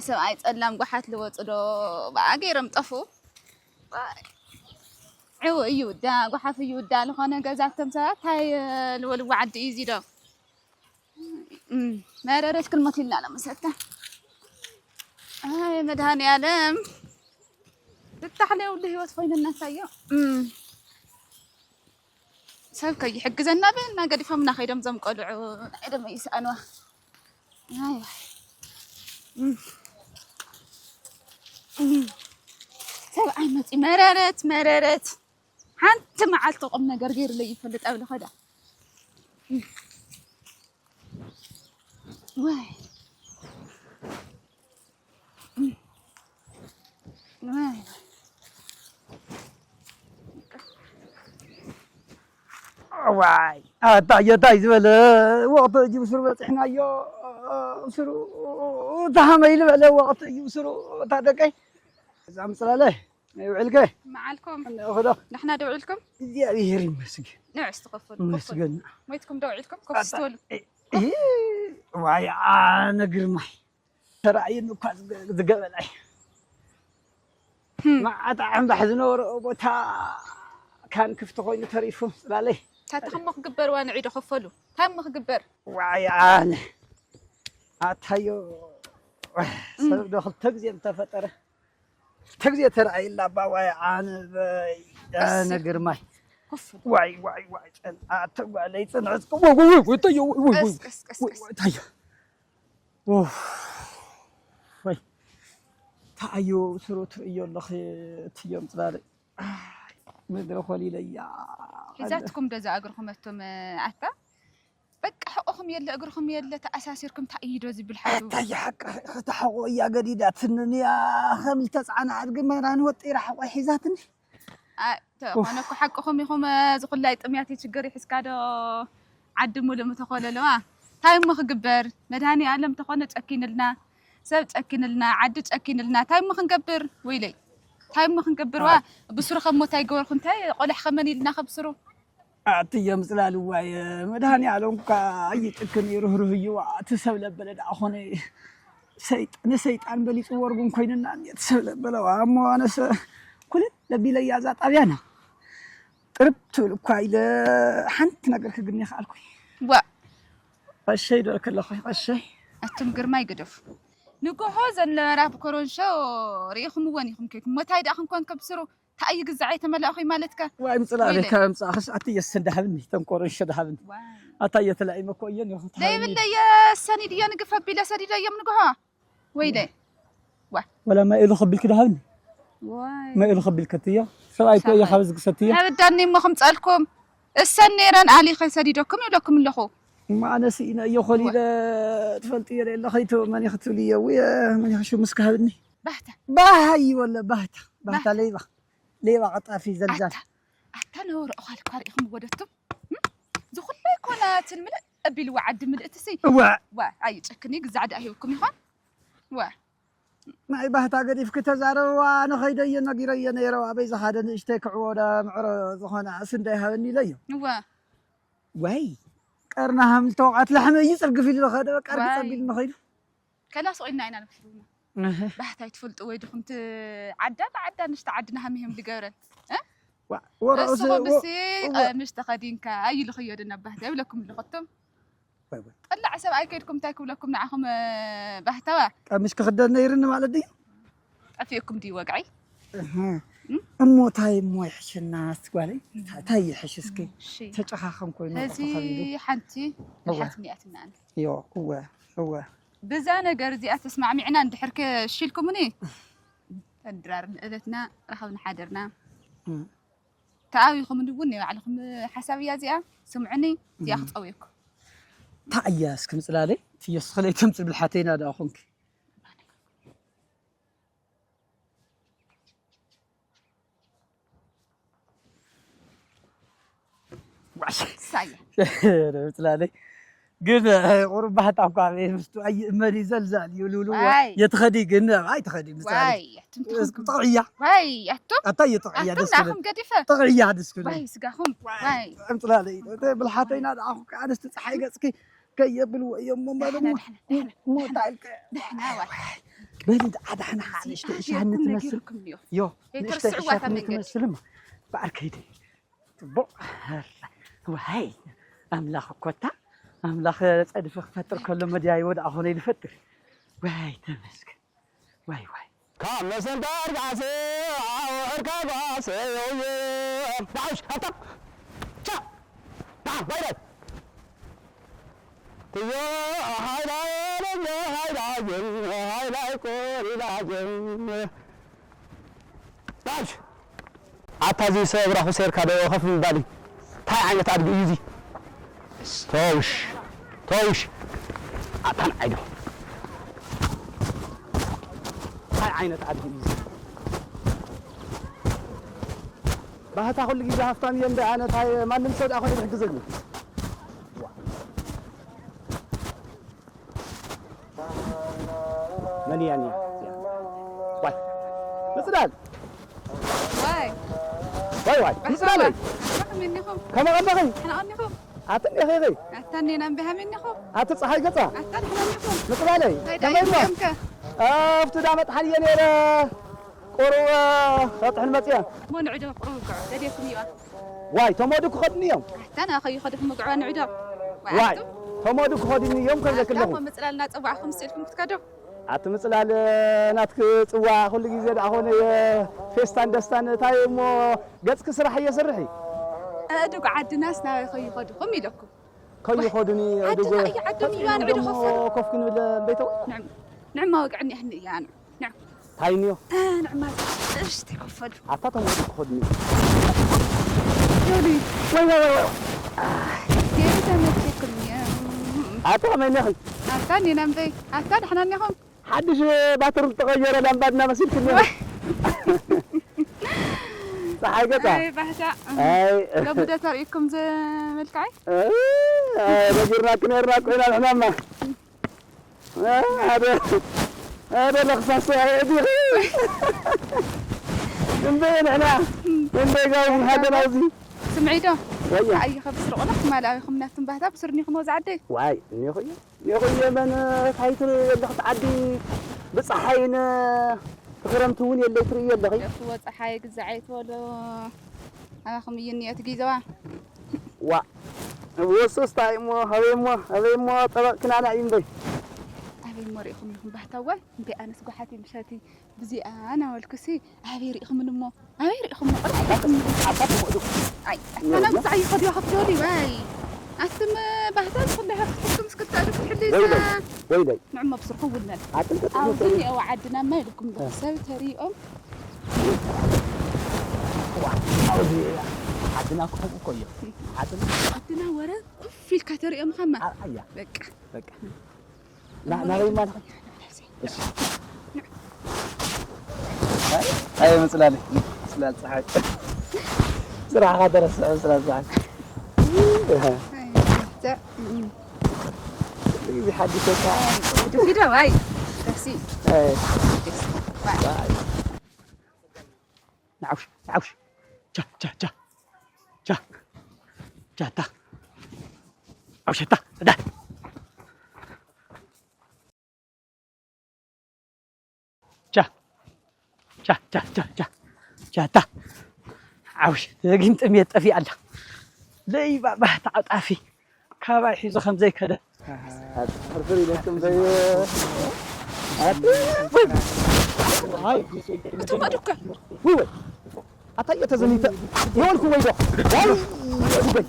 ሰብኣይ ጸላም ጓሓት ልወጹ ዶ ብኣ ገይሮም ጠፍኡ። ዕው እዩ እዳ ጓሓፍ እዩ እዳ ዝኾነ ገዛቶም ሰባት ታይ ልበልዎ ዓዲ እዩ እዚ ዶ። እም፣ መረረት ክንሞት ኢልና ለመሰታ። ኣይ መድሃኒ ዓለም ብታሕለ ውድ ህይወት ኮይንና ሳዮ። እም፣ ሰብ ከይሕግዘና ብና ገዲፎምና ከይዶም ዞም ቆልዑ ንዓይ ደሞ ይስኣንዋ። ኣይ፣ እም፣ እም፣ ሰብኣይ መፂ መረረት መረረት ሓንቲ መዓልቲ ቁም ነገር ገይሩለይ ይፈልጥ ኣብ ለኸዳ። እም፣ ወይ፣ እም፣ ወይ። ዋይ ኣታ የታይ ዝበለ ወቕቲ እጅ ብስሩ በፂሕናዮ። ስሩ ተሃመይ ዝበለ ወቕቲ እጅ ብስሩ እታ ደቀይ እዛ ምፅላለ ይውዕልከ መዓልኩም እኽዶ። ንሕና ደውዒልኩም እግዚኣብሔር ይመስገን። ንዕ እስቲ ከፈሉ ከፈሉ። ይመስገን። ሞይትኩም ደውዒልኩም ኮፍ ስትበሉ። እ- እ- ዋይ ኣነ ግርማይ ተራእዩኒ እኳ ዝገ- ዝገበላይ ህም። መዓት ዓምባሕ ዝነበረኦ ቦታ ካን ክፍቲ ኮይኑ ተሪፉ ፅላለይ። እንታይ ተኸሞ ክግበር ዋ ንዒ ዶ ከፈሉ እንታይ እሞ ክግበር። ዋይ ኣነ ኣታዮ ሰብ ዶ ክልተ ግዜ እንተፈጠረ ክልተ ግዜ ተረኣይላ ኣባ ዋይ ኣነ በይ ኣነ ግርማይ ከፈሉ። ዋይ ዋይ ዋይ ጨን ኣተ ጓለይ ፅንዕት ወወወ ወተዮ ወወወ ቀስ ቀስ ቀስ ቀስ። ወታዮ ኡፍ፣ ወይ፣ ተኣዮ ስሩ ትርእዮ ኣለኺ፣ እትዮም ጽላለ። ኣይ፣ ምድሪ ኾሊለያ። ሒዛትኩም ዶ እዛ እግርኹም ኣቱም ኣታ? በቃ ሕቑኹም የለ እግርኹም የለ ተኣሳሲርኩም እንታይ እዩ ዶ ዝብል ሓዱ? ኣታ ይሓቅኺ፣ እታ ሕቑ እያ ገዲዳትኒ፣ እያ ከም ዝተጻዕነ ኣድጊ መራን ወጢራ ሕቑ ሒዛትኒ። አ፣ ተኾነ እኮ ሓቅኹም ኢኹም፣ እዚ ኩላይ ጥምያት እዩ ችግር ይሕዝካ ዶ ዓዲ ሙሉእ ምተኾለለዋ? እንታይ እሞ ክግበር? መድሃኒ ኣለም ተኾነ ጨኪንልና፣ ሰብ ጨኪንልና፣ ዓዲ ጨኪንልና፣ እንታይ እሞ ክንገብር? ወይለይ፣ እንታይ እሞ ክንገብር? ዋ፣ ብስሩ ከም ሞታይ ገበርኩ፣ እንታይ ቆልሕ ከመን ኢልና ከብስሩ? ኣቲ የምጽላልዋ፣ መድሃኒ ኣለም እኳ ኣይጭክን እዩ፣ ርህሩህ እዩ። ዋ፣ እቲ ሰብ ለበለ ደኣ ኾነ። ሰይጥ-፣ ንሰይጣን በሊጽዎ ርጉም ኮይንና እኒኦ፣ እቲ ሰብ ለበለ። ዋ፣ እሞ ኣነስ ኩልል ለቢለያ እዛ ጣብያና። ጥርብ ትብል እኳ ኢለ ሓንቲ ነገር ክግኒ ይኸኣልኩ። ዋ። ቀሸይ ዶ ከለኹ፣ ቀሸይ። ኣቱም ግርማይ ግደፉ። ንጎሆ ዘነበራ ብኮረንሾ ርኢኹምወን ኢኹም ከይኩም። ሞታይ ደኣ ክንኮን ከብስሩ፣ እንታይ እዩ ግዛዕ ኣይተመላእኹይ ማለትካ? ዋይ፣ ምጽላለ ወይለ። ካብ ምጻእኽስ ኣቲ የሰን ደሃብኒ፣ ተም ኮረንሾ ደሃብኒ። ዋይ። ኣታ እየተላኢመ እኮ እየን ይኹን ተሃብኒ። ለይብለየ ሰኒድ እዮ ንግፍ ኣቢለ ሰዲደ እዮም ንጎሆ። ወይለ። ዋ። ወላ ማይ እሉ ከቢልክ ደሃብኒ። ዋይ። ማይ እሉ ከቢልክ እትዮ። ሰብኣይ እኮ እየ ካብ ዝግሰት እዮ። ኣበዳኒ እሞ ክምጸልኩም። እሰን ነይረን ኣሊ ከይሰዲደኩም ይብለኩም ኣለኹ። እማ ኣነ ስኢነ እዮ ኾሊለ ትፈልጥዮ ለየለ ኸይቶ መን እዩ ክትብልዮ? ውየ መን እዩ ሽሙስ ክሃብኒ? ባህታ። ባህ እዩ ወለ ባህታ። ባህታ ባህታ። ለይባ። ሌባ ቀጣፊ ዘልዛል። ኣታ፣ ኣታ ነውሪ እዃል እኳ ርኢኹም ወደትም? እም? ዝኹላይ ኮነ ትልምለ እቢልዋ ዓዲ ምልእትሲ። እወ። ዋ፣ ኣይጨክኒ ግዛዕ ደኣ ሂብኩም ይኾን? ዋ። ናይ ባህታ ገዲፍኪ ተዛረብዋ፣ ንኸይደዮ ነጊረዮ ነይረ፣ ኣበይ ዝኻደ ንእሽተይ ክዕዎ ዳ ምዕሮ ዝኾነ ኣስንዳይ ሃበኒ ኢለዮ። እወ። ወይ፣ ቀርና ሃምልተ ወቕዓት ላሕሚ እዩ ጽርግፍ ኢሉ ዝኸደ፣ በቃ ርግጽ ዋይ። ኣቢሉ ንኸይዱ። ከላስ ኦይልና ኢና ንብሕርና። እህ። ባህታይ ትፈልጡ ወይ ድኹም ት-፣ ዓዳ ብዓዳ ንሽተ ዓድና ሃሚሄም ዝገብረን። እ? ዋ፣ ወረኦ እሱ ዝ-፣ ወ-፣ ኸምሲ ወ-፣ ቀምሽ ተኸዲንካ ኣይልኽዮ ድና ባህታይ ይብለኩም ኣለኹ። ኣቱም ወይ ወይ። ጠላዕ ሰብ ኣይከድኩም እንታይ ክብለኩም ንዓኹም፣ እ፣ ባህታዋ? ቀምሽ ክኽደን ነይርኒ ማለት ድዩ? ጠፊእኩም ድዩ ወግዓይ? እህ። እም? እሞ ታይ እሞ ይሕሸና እስቲ ጓለይ? ታ-፣ ታይ ይሕሽ እስኪ? እሺ። ተጨኻኸም ኮይኑ ሕዚ ተኸቢዱ። ሓንቲ እዋ። ምልሓት እኒኣትና ኣነ። ዮ፣ እወ፣ እወ። ብዛ ነገር እዚኣ ተስማዕሚዕና እንድሕር ከ-፣ ሽልኩምኒ፣ ተድራር ንእለትና፣ ረኸብና ሓደርና። እም። ተኣዊኹምኒ እውን ናይ ባዕልኹም ሓሳብ እያ እዚኣ። ስምዑኒ፣ እዚኣ እም። ክጸውየኩም። እንታይ እያ እስኪ ምጽላለይ? ትየስ ኸለይ ተምጽእ ብልሓተይና ደኣ ኾንኪ። ዋሽ። ሳየ። ምጽላለይ። ግን፣ እ፣ ቁሩብ ባህታ እኳ ኣብ ምስቱ ኣይእመን እዩ ዘልዛል እዩ ልብልዎ። ዋይ። የትኸዲ ግን፣ ኣይ ትኸዲ ምጽላለይ። ዋይ፣ ኣቱም እስኪ ትኸዱ። ጥቕዕያ። ዋይ፣ ኣቱም? ኣታ እየ ጥቕዕያ ኣቱም ደስ ክብል። ናኹም ገዲፈ። ጥቕዕያ ደስ ክብል። ዋይ፣ ስጋኹም። ዋይ። ዋይ። ምጽላለይ። እተ ብልሓተይና ደኣ ኣንስቲ ጸሓይ ገጽኪ ከየብልዎ እዮም እሞ ማለት ደሕና፣ እሞ። ደሕና፣ ደሕና። እሞ እንታይ ኢልከ? ደሕና፣ ዋይ። በሊ ኣዳሕና ሓንሽተ እሻኒ ትመስል። ዮ ንሽተ እሻኒ ትመስል። እማ ብኣር ከይደ። ጽቡቕ። ዋይ ኣምላኽ እኮታ ኣምላኽ ጸድፊ ክፈጥር ከሎ መድያይቦ ደኣ ኾነ ይፈጥር። ዋይ ተመስገን። ዋይ ዋይ ካብ መሰንጠር ጓሰ ኣውዕርካ ጓሰ ዮዮ ባሽ ኣታ ቻ ታ ባይ ባይ ትዮ ሃይላይ ለኛ ሃይላይ ሃይላይ ኮሪላይ ባሽ ኣታ እዚ ሰብ ራኹ ሴርካ ዶ ከፍ ምባል እዩ? እንታይ ዓይነት ኣድጊ እዩ እዚ? ተውሽ ተውሽ ኣታ ንዓይ ዶ እንታይ ዓይነት ኣድጊ እዩ እዚ? ባህታ ኩሉ ግዜ ሃፍታም እየ እንደ ኣነ ታይ ማንም ሰብ ደኣ ኮነ ዝሕግዘኒ መን እያ እኒኣ? ዋይ ምፅዳል ዋይ ዋይ ዋይ ዋይ ምፅዳለይ ከመይ ኣለኺ? ሕና ቀኒኹም ኣትኒ ኸይኸይ ኣታኒ ናምበ ሃመኒኹም ኣቲ ፀሓይ ገፃ ኣታ ድሕና ኒኹም ምፅዳለይ ከመይ እሞ ኣፍቲ ዳ መጥሓን እየ ነይረ ቁሩብ ከጥሕን መፅያ እሞ ንዕዶ ቁሩብ ግዑ ደልየኩም እዩዋ ዋይ ተመዱ ክኸድኒ እዮም ኣታ ንኣኸ ይኸዱ ክምግዕዋ ንዕዶ ዋይ ተመዱ ክኸድኒ እዮም ከም ዘክለኹ ምፅላልና ፀዋዕኹም ስኢልኩም ክትከዱ ኣቲ ምጽላል ናትኪ ጽዋ ኩሉ ግዜ ደኣ ኾነ ፌስታን ደስታን እንታይ እሞ ገጽኪ ስራሕ እየስርሒ። ኣእዱግ ዓድናስ ናበይ ከይኸድኹም ኢለኩም። ከይኸዱኒ ኣእዱግ ዓድና እዩ ዓዶም እዩ ኣንዕዶ ከፈሉ። ኮፍ ክንብል እምበይተው። ንዕማ ወግዕኒ እያ ንዕ ንዕ እንታይ እኒኦ? ንዕማ እሽቲ ከፈሉ። ኣታ ተመዱ ክኸዱኒ። ዮኒ ወይ ወይ ወይ ወይ። ጌታ መጥኩም እያ። ኣታ ከመይ ነኺ? ኣታ ኔና እምበይ ኣታ ደሕና እኒኹም። ሓድሽ ባትሪ ዝተቐየረ ላምባ ድና መሲልክኒ። ጸሓይ ገጻ። ኣይ ባህታ። ኣይ። ሎሚ ዶ ተርእይኩም ዝመልክዓይ? ኣይ ነጊርናኪ ነርና ኮይና ንሕናማ። ኣደ ኣደ ለኽሳሶ ኣይ ዲኺ። እንበይ ንሕና እንበይ ጋር ሓደ ናውዚ። ስምዒዶ። ወያ። ኣይ ከብስርቑና ማላዊ ኹምናትን ባህታ ብስርኒ ኹሞ ዝዓደይ። ዋይ እኒኹ እየ። የኹን የመን ካይትርኢ የለኽት ዓዲ ብፀሓይን ብክረምቲ እውን የለይ ትርኢ የለኺ። የኽዎ ፀሓይ ግዛዓይ ትበሎ ኣባኹም እዩ እኒኦ ትጊዘዋ። ዋ ወሱስ ታይ እሞ ኣበይ እሞ ኣበይ እሞ ጠበቕ ክናና እዩ እምበይ። ኣበይ እሞ ሪኢኹም ኢኹም ባህታዋ እምበይ ኣነስ ጓሓት ምሸቲ ብዚኣ ናበልኩሲ ኣበይ ሪኢኹምን እሞ ኣበይ ሪኢኹም ኣይ ኣታና ብዛዕ ይኸድዮ ክትደሊ ወይ ኣትም ባህታ ዝኽንደ ሃብትኩም ስክታሉ ክትሕሊ ወይለይ ወይለይ ንዕሞ ብስርኩም ውልመል ኣትም ኣብዚ ክትሕሊ እኒኦ ዓድና ማ ኢልኩም ሰብ ተሪኦም ዓድና ክኸምኡ እኮ እዮም ዓድና ዓድና ወረ ኮፍ ኢልካ ተሪኦም ኸማ ኣያ በቃ በቃ ናበይ ማለት ኣይ ምፅላል ምፅላል ፀሓይ ስራሕኻ ተረስዐ ምፅላል ፀሓይ ግዜ ሓዲሰካ ድፊዶ ዋይ ደሲ ንዓውሽ ንዓውሽ ቻ ቻ ቻ ቻ ቻ ታ ዓውሸታ ዳ ቻ ቻ ቻ ቻ ቻ ቻ ቻ ታ ዓውሽ ግን ጥሜት ጠፊኣ ኣላ ለይባ ባህታ ዓጣፊ ካባይ ሒዙ ከም ዘይከደ ኣትሕርፍር ኢለክም ዘይ እቶም ኣደኳ ወይ ወይ ኣታ እየ ተዘኒተ የወልኩ ወይ ዶ ወይ ወይ ወይ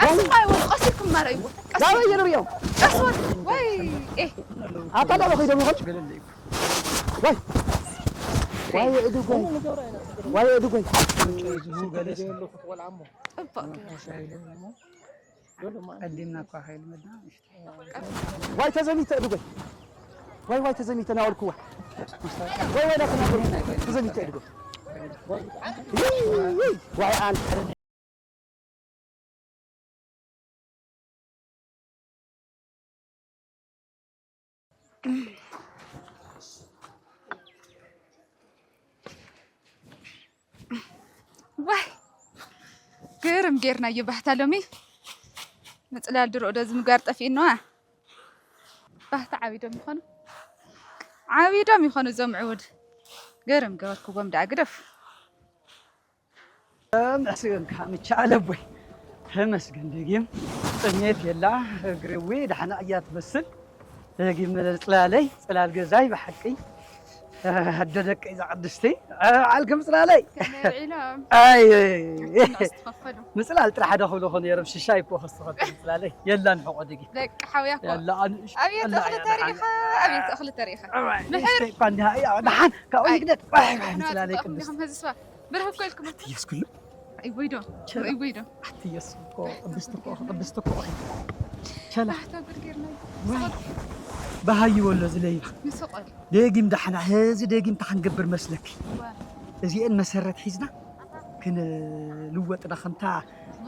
ቀስማይ ወይ ቀስኩም ማረይ ወይ ዳበ እየ ንሪኦ ቀስወት ወይ ኤ ኣታ ዳበ ከይዶም ይኾን ወይ ወይ እድጎይ ወይ እድጎይ ጽቡቅ ቀዲምና እኳ ከይልመድና ዋይ ተዘሚተ እድጎይ ዋይ ዋይ ተዘሚተ ናወልኩዋ ወይ ወይ ናተናገሩ ተዘሚተ እድጎይ ዋይ ኣን ዋይ ግርም ጌርናዮ ባህታ ሎሚ ምፅላል ድሮ ዶ ዝምጋር ጠፊእንዋ ባህታ ዓቢዶም ይኾኑ ዓብዶም ይኾኑ እዞም ዕውድ። ገርም ገበርክዎም ደኣ ግደፍ። ተመስገን ካምቻ ኣለቦይ። ተመስገን ደጊም ጥሜት የላ። እግሪ እዊ ደሓና እያ ትመስል። ደጊም ጽላለይ ጽላል ገዛይ ብሓቂ። ኣደ ደቀይ ዝቕድስቲ ዓልክም ጽላለይ። ከመይ ውዒሎም? ኣይ ንዕስ ትኸፈሉ። ምጽላል ጥራሕ ዶ ክብሉ ኾኑ የረብ ሽሻይ እኮ ከስተኸተ ምጽላለይ የላን ሕቆ ደጊም። ደቂ ሓውያ እኮ። ያላ ኣንሽ ኣብየት ኣላ እኽሊ እያ ተሪኻ፣ ደሓን። ኣብየት እኽሊ ተሪኻ። ኣዋይ፣ ምሕር። ንእሽተይ እኳ እንዲሃ እያ፣ ደሓን፣ ካብኡ ኣይ፣ ይግደድ። ዋይ፣ ዋይ፣ ንሕና ምጽላለይ ጽቡቕ ቅድስቲ። እንዲኹም ህዝስባ። ብርህ እኮ ኢልኩም። ኣትየስኩሉ። እይ፣ ወይ ዶ? ቸላ። እይ፣ ወይ ዶ? ኣትየስኩ እኮ፣ ቅድስቲ እኮ፣ ቅድስቲ እኮ። ቸላ። ባህታ ጉድ ጌርና። ዋይ። ስቕ በል። በሃይ ወሎ ዝለይባ። ንስቕ በል። ደጊም ዳሕና፣ ህዚ ደጊም እንታይ ክንገብር መስለኪ? ዋ። እዚኤን መሰረት ሒዝና ክንልወጥና ከምታ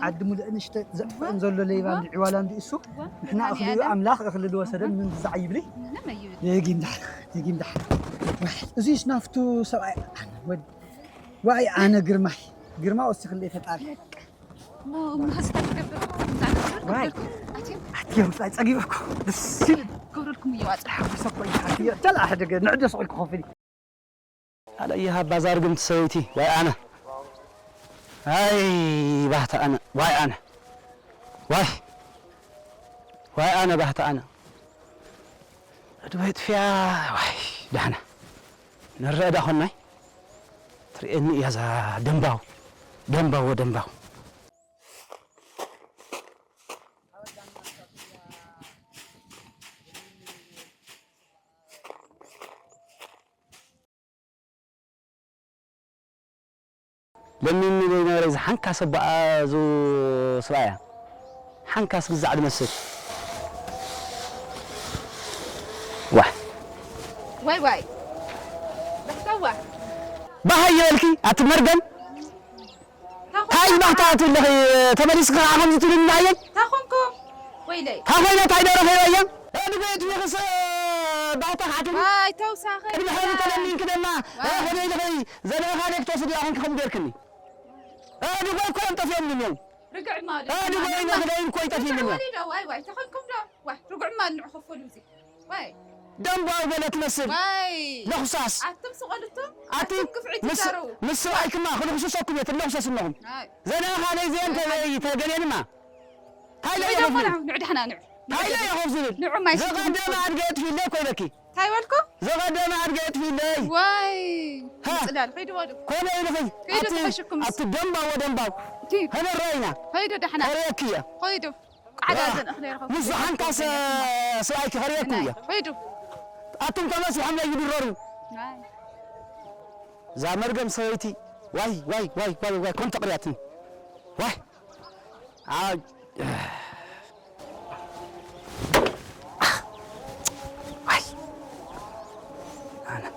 ዓዲ ሙሉእ ንሽተ ዘጥፍአን ዘሎ ለይባ እዋ። እንዲ ዕዋላ እንዲ እሱ እዋ። ንሕና እኽሊ መድኃኒዓለም። ኣምላኽ እኽሊ ልወሰደን እዋ። ምን ዝዛዕ ይብሊ። ምንም ኣይብል። ደጊም ዳሕና፣ ደጊም ዳሕና። ዋይ፣ እዚስ ናፍቱ ሰብኣይ ወድ-፣ ዋይ፣ ኣነ ግርማይ፣ ግርማ ወሲኽለይ ፈጣሪ። እሞ፣ እሞ፣ ሀስታ ትገብር፣ እንታይ ትገብር? ዋይ። ክብደልኩም? ኣትዮም? ኣትዮም፣ ጸጊበ እኮ። ደስ ይብል። ክብረልኩም እዩ፣ ኣጽ-፣ ተሓጒሰ እኮ እዩ። ኣትዮ፣ ተላ ሕደገ፣ ንዕደ ስቕ ኢልኩ ከፍል። ኣለ ይሃባ ዛርግምቲ ሰበይቲ፣ ዋይ ኣነ። ኣይ፣ ባህታ ኣነ፣ ዋይ ኣነ። ዋይ። ዋይ ኣነ፣ ባህታ ኣነ። ዕድወ ይጥፍያ፣ ዋይ፣ ዳሕና። ንረአ ዳ ኾናይ? ትርእየኒ እያ እዛ ደንባው። ደንባው ወደንባው። ለሚኒ ዘይነበረ እዚ ሓንካስ ኣቦኣ እዚ ሰብኣያ። ሓንካስ ግዛዕ ዝመስል። ዋሕ። ዋይ ዋይ። በሕታዋ። ባህ ይበልኪ፣ ኣቲ መርገም። ታኹም ታይ ባህ ትብለኺ? ተመሊስኪ ከዓ ከምዚ ትብልኒ ኣየይ? ታኹምኩም። ወይለይ። ካብ ኮይነ ታይ ደረኸ እያ? ኣድገ ትብልኺስ፣ ባህ ተኻዕትኒ። ዋይ፣ ተውሳኸ ቅድሚ ሕዚ ኢላ። ተለሚንኪ ደማ፣ ዋይ። እ፣ ከመይ ኢልኺ ዘለኻ ደክ ትወስድ ኢኹም ከም ገርክኒ። እ፣ ድጎይ እኮ እዮም ጠፊኦምኒ እዮም። ርግዕ ማለት እ፣ ድጎይ ማለት ኢነ ክደይ እኮ ይጠፊኦምኒ እዮም። ወሊዶ፣ ዋይ፣ ዋይ፣ ተኸንኩም ዶ? ዋይ፣ ርግዕ ማለት ንዑ ከፈሉ እዚ። ዋይ። ደንባው ገለ ትመስል። ዋይ። ለኹሳስ። ኣቱም ስቐልቱም፣ ኣቲ ኣቱም ክፍዒ ምስ፣ ትዛረቡ። ምስ ሰብኣይክማ ክልኹስሰኩም እየ ትለኹሰስ ኣለኹም። ኣይ። ዘናኻ ነይ ዘየን ኣይ። ተገሌንማ። ታይ ኢለ ንዑ ይኹፍ ዝብል? ንዑ፣ ንዑ ደሕና ንዑ። ታይ ኢለ ይኹፍ ዝብል? ንዑ ማይ ስትኹም ዘቐደመ ትኾኑ። ኣድገ የጥፊለይ እኮ ኢለኪ። ታይ በልኩ? ዘቐደመ ኣድገ የጥፊለይ። ዋይ። ሃ። ምጽላል፣ ኸይዱ በሉ። ኮነ ኢልኺ። ኸይዱ ኣቲ፣ ተኸሽኩም። ኣቲ ደንባው ወደንባው። እቲ። ኸነረኣይና። ኸይዱ ደሕና። ከርእየኪ እየ። ኸይዱ። ቃዕዳ ዋ። ዘን እኽሊ ረኸብኩ። ምስ ሓንካስ ሰብኣይኪ ከርእየኩም እየ። ኸይዱ። ኣቱም ተመሲሖም ለይድረሩ። ናይ። እዛ መርገም ሰበይቲ። ዋይ፣ ዋይ፣ ዋይ፣ ዋይ፣ ዋይ፣ ኮን ተቕርያትኒ። ዋይ። ኣይ።